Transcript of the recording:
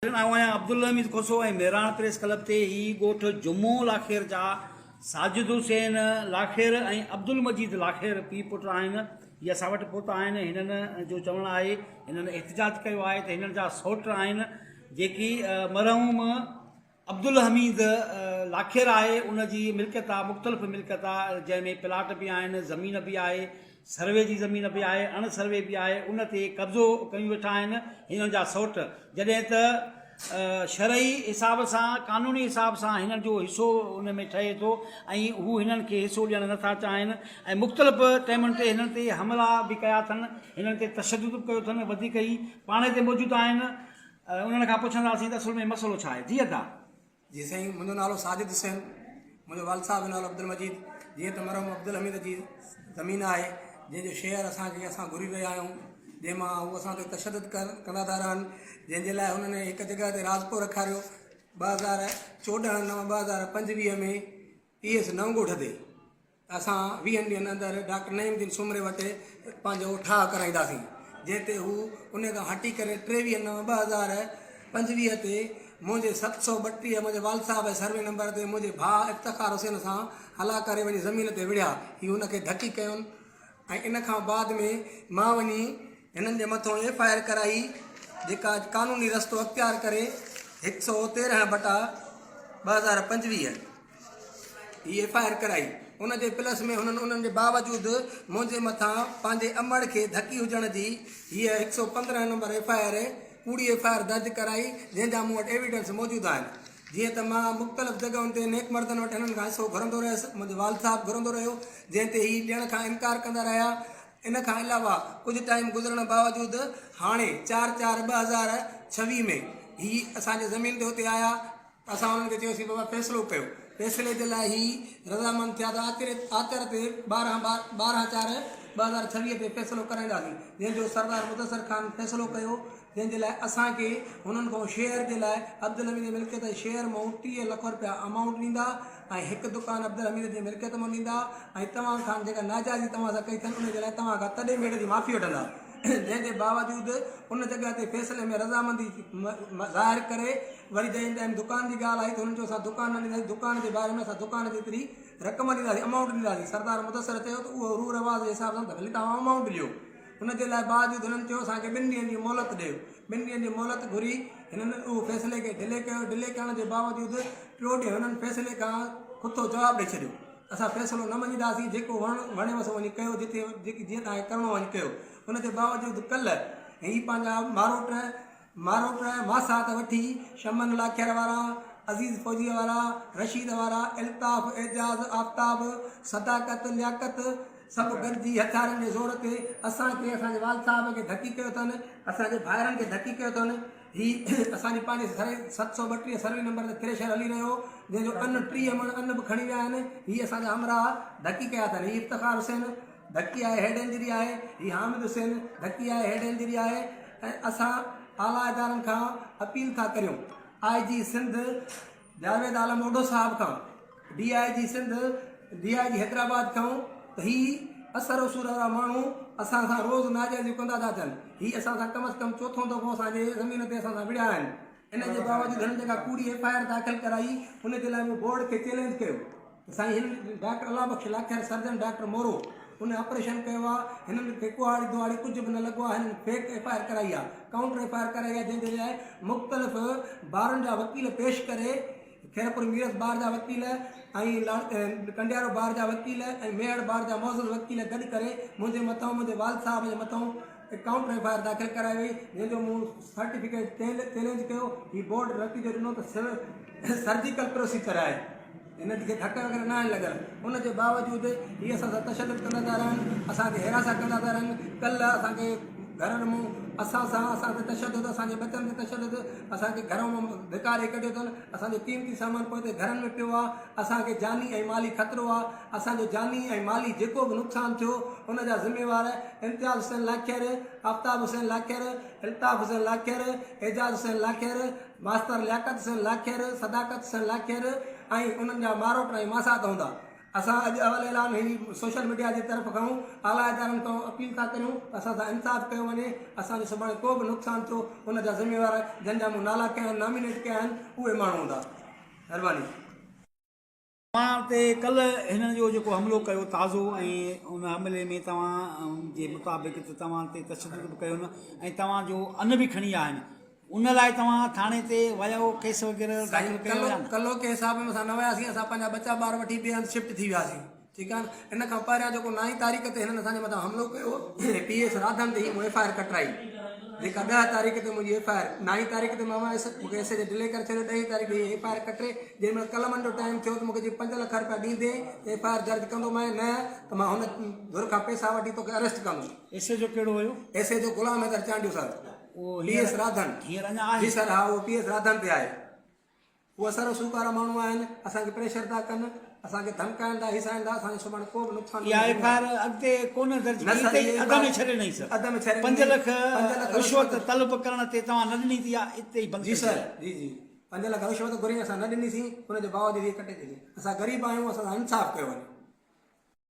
آئون آهيان Abdul Hamid Khoso ۽ Mehran press club تي هي ڳوٺ جمعو لاکير جا ساجد حسين لاکير ۽ عبدالمجيد لاکير پيء پٽ آهن. هي اسان وٽ پهتا آهن. هنن جو چوڻ آهي هنن احتجاج ڪيو آهي ته هنن جا سئوٽ آهن جيڪي مرحوم عبدالحميد لاکير آهي ان جي ملڪيت آ مختلف ملڪيت آ جنهن ۾ پلاٽ به آهن زمين به آهي سروي جي زمين به آهي اڻ سروي به آهي ان تي قبضو ڪيون ويٺا آهن هنن جا سئوٽ جڏهن ته شرعي حساب سان قانوني حساب سان هنن جو حصو ان ۾ ٺهي ٿو ۽ هو هنن کي حصو ڏيڻ نٿا چاهين ۽ مختلف ٽائمن تي هنن تي حملا به ڪيا اٿن هنن تي تشدد به ڪيو اٿن وڌيڪ هي پاڻ هتي موجود آهن انهن کان پڇنداسين ته اصل ۾ مسئلو ڇا آهي؟ جي ادا. جي سائين منهنجو نالو ساجد حسين منهنجو والد صاحب جو نالو عبدالمجيد جيئن ته مرحوم عبدالحميد جي زمين آهي جنهن جو شيئر اسان کي اسان گهري رهيا آهيون جنهن مان هو اسان تي تشدد ڪندا ٿا رهن جنهن جي لاء هنن هڪ جڳهه تي راضپو رکاريو 2014 9 2025 ۾ پي ايس نئون ڳوٺ تي اسان ويهن ڏينهن اندر ڊاڪٽر نعيم الدين سومري وٽ پنهنجو ٺاهه ڪرائينداسين، جنهن تي هو ان کان هٽي ڪري 23 نو 2025 تي منهنجي 732 منهنجي والد صاحب جي سروي نمبر تي منهنجي ڀاء افتخار حسين سان هلا ڪري وڃي زمين تي وڙهيا، هي هن کي ڌڪي ڪيون ۽ ان کان بعد ۾ مان وڃي هنن جي مٿو ايف I R ڪرائي جيڪا قانوني رستو اختيار ڪري هڪ سئو تيرنهن بٽا 2025. هي ايف I R ڪرائي ان جي پلس ۾ هنن انهن جي باوجود منهنجي مٿان پنهنجي امڙ کي ڌڪي هجڻ جي هيء هڪ سئو 15 نمبر ايف I R ڪوڙي ايف I R درج ڪرائي جنهن جا مون وٽ ايويڊنس موجود آهن جيئن ته مان مختلف جڳهن تي نيڪ مردن وٽ هنن کان حصو گهرندو رهيس منهنجو والد صاحب گهرندو رهيو جنهن تي هي ڏيڻ کان انڪار ڪندا رهيا ان کان علاوه ڪجهه ٽائيم گذرڻ باوجود هاڻي 4 4 2026 ۾ هي اسان جي زمين تي اتي آيا اسان انهن کي چيوسين بابا فيصلو ڪيو. فيصلي جي لاء هي رضامند ٿيا ته آچر تي 12 12 4 2026 تي فيصلو ڪرائينداسين جنهن جو سردار مدثر خان فيصلو ڪيو جنهن جي لاء اسان کي هنن کان شيئر جي لاء عبدالحميد جي ملڪيت جي شيئر مون 30 لک رپيا امائونٽ ڏيندا ۽ هڪ دڪان عبدالحميد جي ملڪيت مون ڏيندا ۽ توهان کان جيڪا ناجائزي توهان سان ڪئي اٿن ان جي لاء توهان کان تڏي ميڙ جي معافي وٺندا. جنهن جي باوجود ان جڳهه تي فيصلي ۾ رضامندي ظاهر ڪري وري جنهن ٽائيم دڪان جي ڳالهه آئي ته هنن چيو اسان دڪان نه ڏينداسين دڪان جي باري ۾ اسان دڪان جيتري رقم ڏينداسين امائونٽ ڏينداسين سردار مدثر چيو ته اهو روح رواز جي حساب سان ته ڀلي توهان امائونٽ ڏيو ان جي لاء باوجود هنن چيو اسان کي ٻن ڏينهن جي مهلت ڏيو ٻن ڏينهن جي مهلت گهري هنن اهو فيصلي کي ڊلي ڪيو ڊلي ڪرڻ جي باوجود ٽيو ڏينهن هنن فيصلي کان کٿو جواب ڏئي ڇڏيو اسان فيصلو نه مڃينداسين، جيڪو وڻيو سو وڃي ڪيو، جتي جيڪي جيئن توهان کي ڪرڻو وڃي ڪيو. ان جي باوجود ڪلهه هي پنهنجا ماروٽ ماروٽ ماسات وٺي شمن لاکير وارا، عزيز فوجيء وارا، رشيد وارا، الطاف، اعجاز، آفتاب، صداقت، لياقت سڀ گڏجي هٿيارن جي زور تي اسان کي اسان جي والد صاحب کي ڌڪي ڪيو اٿن، اسان جي ڀائرن کي ڌڪي ڪيو اٿن. هي اسان جي پنهنجي سري 732 سروي نمبر تي ٿريشر هلي رهيو هو، جنهن جو ان 30 مڻ ان به کڻي ويا آهن. هي اسان جا همراهه ڌڪي ڪيا اٿن. هي افتخار حسين ڌڪي آهي هيڊ انجري آهي. هي حامد حسين ڌڪي آهي هيڊ انجري آهي ۽ اسان اعليٰ ادارن کان اپيل ٿا ڪريون آء جي سنڌ جاويد عالم اوڍو صاحب کان، D I G Sindh, D I G Hyderabad کان ته هي اثر رسوخ وارا ماڻهو اسان سان روز ناجائزيون ڪندا ٿا اچن. هي اسان سان ڪم از ڪم چوٿون دفعو اسان جي زمين تي اسان سان وڙهيا آهن. ان جي باوجود هنن جيڪا ڪوڙي ايف I R داخل ڪرائي ان جي لاء مون بورڊ کي چئلينج ڪيو ته سائين هن doctor Allah Bakhsh Lakhair surgeon doctor Moro ان آپريشن ڪيو آ هنن کي ڪهاڙي ڌوهاڙي ڪجهه به نه لڳو آ هنن فيڪ ايف I R ڪرائي آ ڪائونٽر ايف I R ڪرائي آ جنهن جي لاء مختلف بارن جا وڪيل پيش ڪري خيرپور ميرس بار جا وڪيل ۽ ڪنڊيارو بار جا وڪيل ۽ ميهڙ بار جا معزز وڪيل گڏ ڪري منهنجي مٿان منهنجي والد صاحب جي مٿان ڪائونٽر ايف I R داخل ڪرائي وئي جنهن جو مون سرٽيفڪيٽ چئلينج ڪيو هي بورڊ نتيجو ڏنو ته سرجيڪل پروسيجر آهي هن کي ڌڪ وغيره ناهن لڳل ان جي باوجود هي اسان سان تشدد ڪندا ٿا رهن اسان کي هراسان ڪندا ٿا رهن ڪلهه اسان کي گهرن مون اسان سان اسان تي تشدد اسان جي ٻچن تي تشدد اسان کي گهرون مان ڌڪاري ڪڍيو اٿن اسان جو قيمتي سامان پوئتي گهرن ۾ پيو آهي اسان کي جاني ۽ مالي خطرو آهي اسان جو جاني ۽ مالي جيڪو به نقصان ٿيو ان جا ذميوار امتياز حسين لاکير آفتاب حسين لاکير الطاف حسين لاکير اعجاز حسين لاکير ماستر لياقت حسين لاکير، صداقت حسين لاکير ۽ انهن جا ماروٽ ۽ ماسات هوندا. اسان اڄ اول اعلان هي سوشل ميڊيا جي طرف کان اعليٰ ادارن کان اپيل ٿا ڪريون ته اسان سان انصاف ڪيو وڃي، اسان جو سڀاڻي ڪو به نقصان ٿيو ان جا ذميوار جن جا مون نالا ڪيا آهن نامينيٽ ڪيا آهن اهي ماڻهو هوندا. مهرباني. توهان تي ڪلهه هنن جو جيڪو حملو ڪيو تازو ۽ ان حملي ۾ توهان جي مطابق ته توهان تي تشدد به ڪيو نه ۽ توهان جو ان به کڻي آيا آهن ان لاء توهان ٿاڻي تي ويا ڪيس وغيره سائين داخل ڪيو يا نه؟ ڪلهوڪي حساب ۾ اسان نه وياسين اسان پنهنجا ٻچا ٻار وٺي ٻئي هنڌ شفٽ ٿي وياسين ٺيڪ آهي نه ان کان پهريان جيڪو نائين تاريخ تي هنن اسان جي مٿان حملو ڪيو پي ايس راڌن تي هي مون ايف I R ڪٽرائي جيڪا ڏهه تاريخ تي منهنجي ايف I R نائين تاريخ تي مان ويس مون کي ايس ايچ ڊلي ڪري ڇڏيو ڏهين تاريخ هي ايف I R ڪٽري جنهن مهل قلمن جو ٽائيم ٿيو ته مون کي چيائين پنج لک رپيا ڏيندين ته ايف I R درج ڪندومانء نه ته مان هن ڌر کان پئسا وٺي توکي اريسٽ ڪندس. ايس ايچ او ڪهڙو هيو؟ S H O Ghulam Haider Chandio سر. اهو پي ايس راڌن. هينئر اڃا آهي؟ جي سر ها اهو پي ايس راڌن تي آهي. هو اثر رسوخ وارا ماڻهو آهن اسان کي پريشر ٿا ڪن اسان کي ڌمڪائن ٿا هيسائن ٿا اسان جو سڀاڻي ڪو به نقصان اها ايف I R اڳتي ڪونه درج نه ڪئي سر اتي اهي اڌ ۾ ڇڏي ڏنئي سر اڌ ۾ ڇڏي پنج ڏني لک پنج لک رشوت طلب ڪرڻ تي توهان نه ڏني ته اها اتي ئي بند جي ڪئي سر جي جي پنج لک رشوت گهري اسان نه ڏني سين ان جي باوجود هي ڪٽي ڇڏي اسان غريب آهيون اسان سان انصاف ڪيو وڃي.